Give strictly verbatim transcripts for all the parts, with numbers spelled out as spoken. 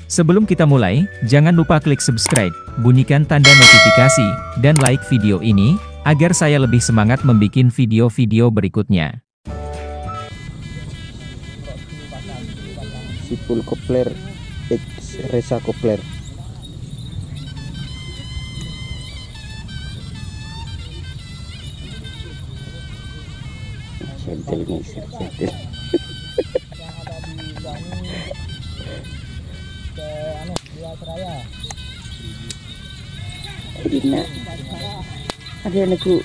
Sebelum kita mulai, jangan lupa klik subscribe, bunyikan tanda notifikasi, dan like video ini, agar saya lebih semangat membuat video-video berikutnya. Sipul Kopler, X Resa Kopler. Sentil nih, sentil. Dina. Ada yang negu.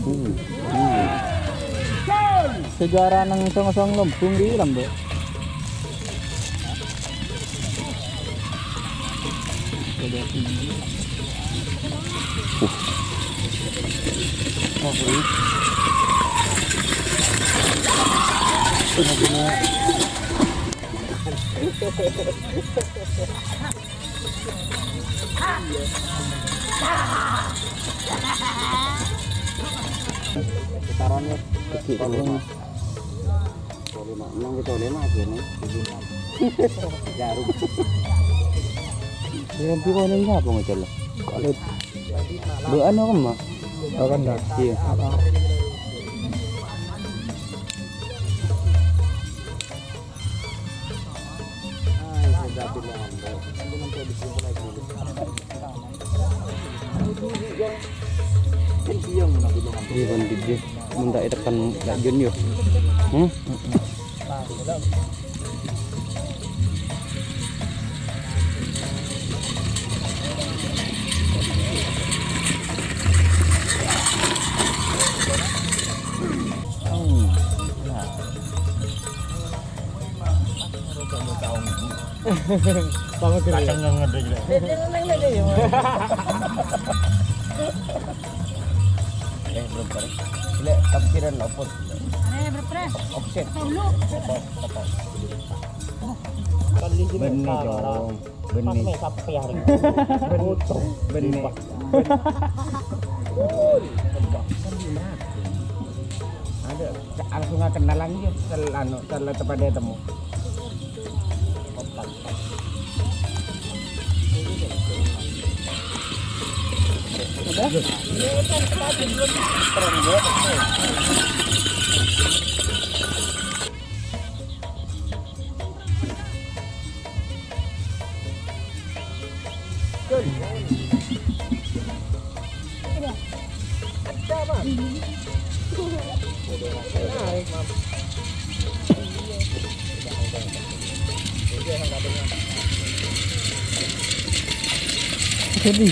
Hmm, hmm. Sejarah nang song-song lembung ri lambe. Sekarang ya. Boleh, Mak. Emang kita boleh, Mak, ya, nih? Jarum. Yang di mana ini apa, Mak, Cel? Kalau doa no, Mak? Doakan dah. Iya. Ah, ini sudah pindah. Sebelum saya bikin mulai dulu. Iya, kan, Dik, ya. Mun tak ditekan, tak Jun, yo. Hmm? Sama gede. Kacang ngedek, ya. Neng, neng, neng, ya. Eh, bro, bro. Gila, tafsiran apa? Are, bro, bro. Offset. Tahu lu. Apa? Apa? Benih, dong. Benih. Pas nih, sampai hari. Benih. Benih. Ada, langsung kenalan aja, sel-, anu, sel-, tempat dia temu. Udah? Jadi.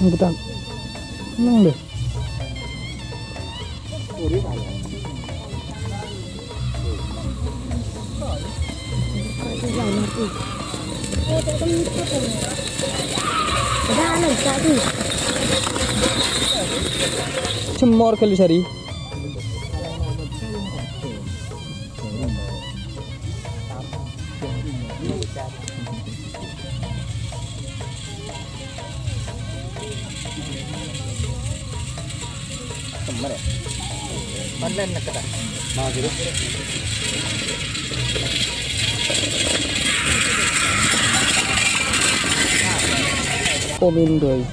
Anggutan. Seneng deh. Cemor kali sari. Semer ya? Online nak kata? Mau gitu? Komen, Doy.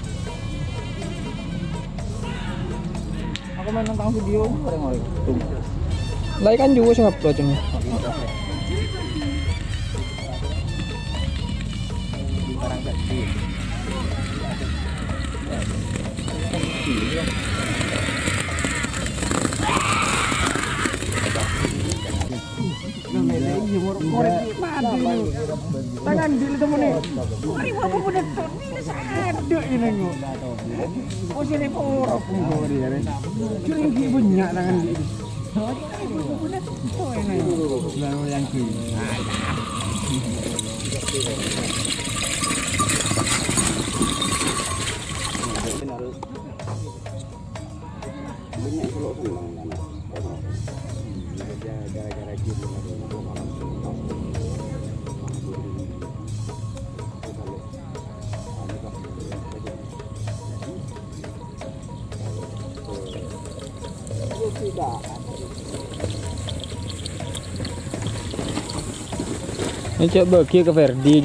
Aku main nonton video ini bareng, Doy. Like kan juga sing upload ini. Tangan di itu mana? Mari, apa bener, Ton? Ini sadok ini, nyo. Oh, sini porok, nyo. Kering ki banyak tangan di. Ini bener, Ton, ini. Lalu yang ki. Ini coba bagi ke Ferdi.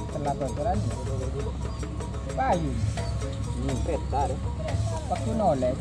Telat aturan. Payu. Ini kereta deh. Waktu noleh.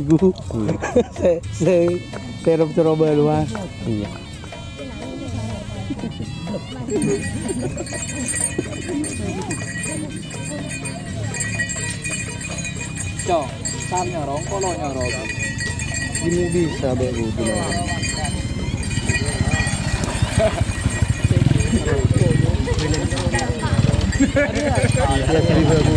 Gu. Sè, sè, terop-terop bâlâ, Mas. Iyâ. Cong, Sam nyorong, kolo nyorong. Ini bisa, Bek, Bu, gimana? Iya, terima, Bu.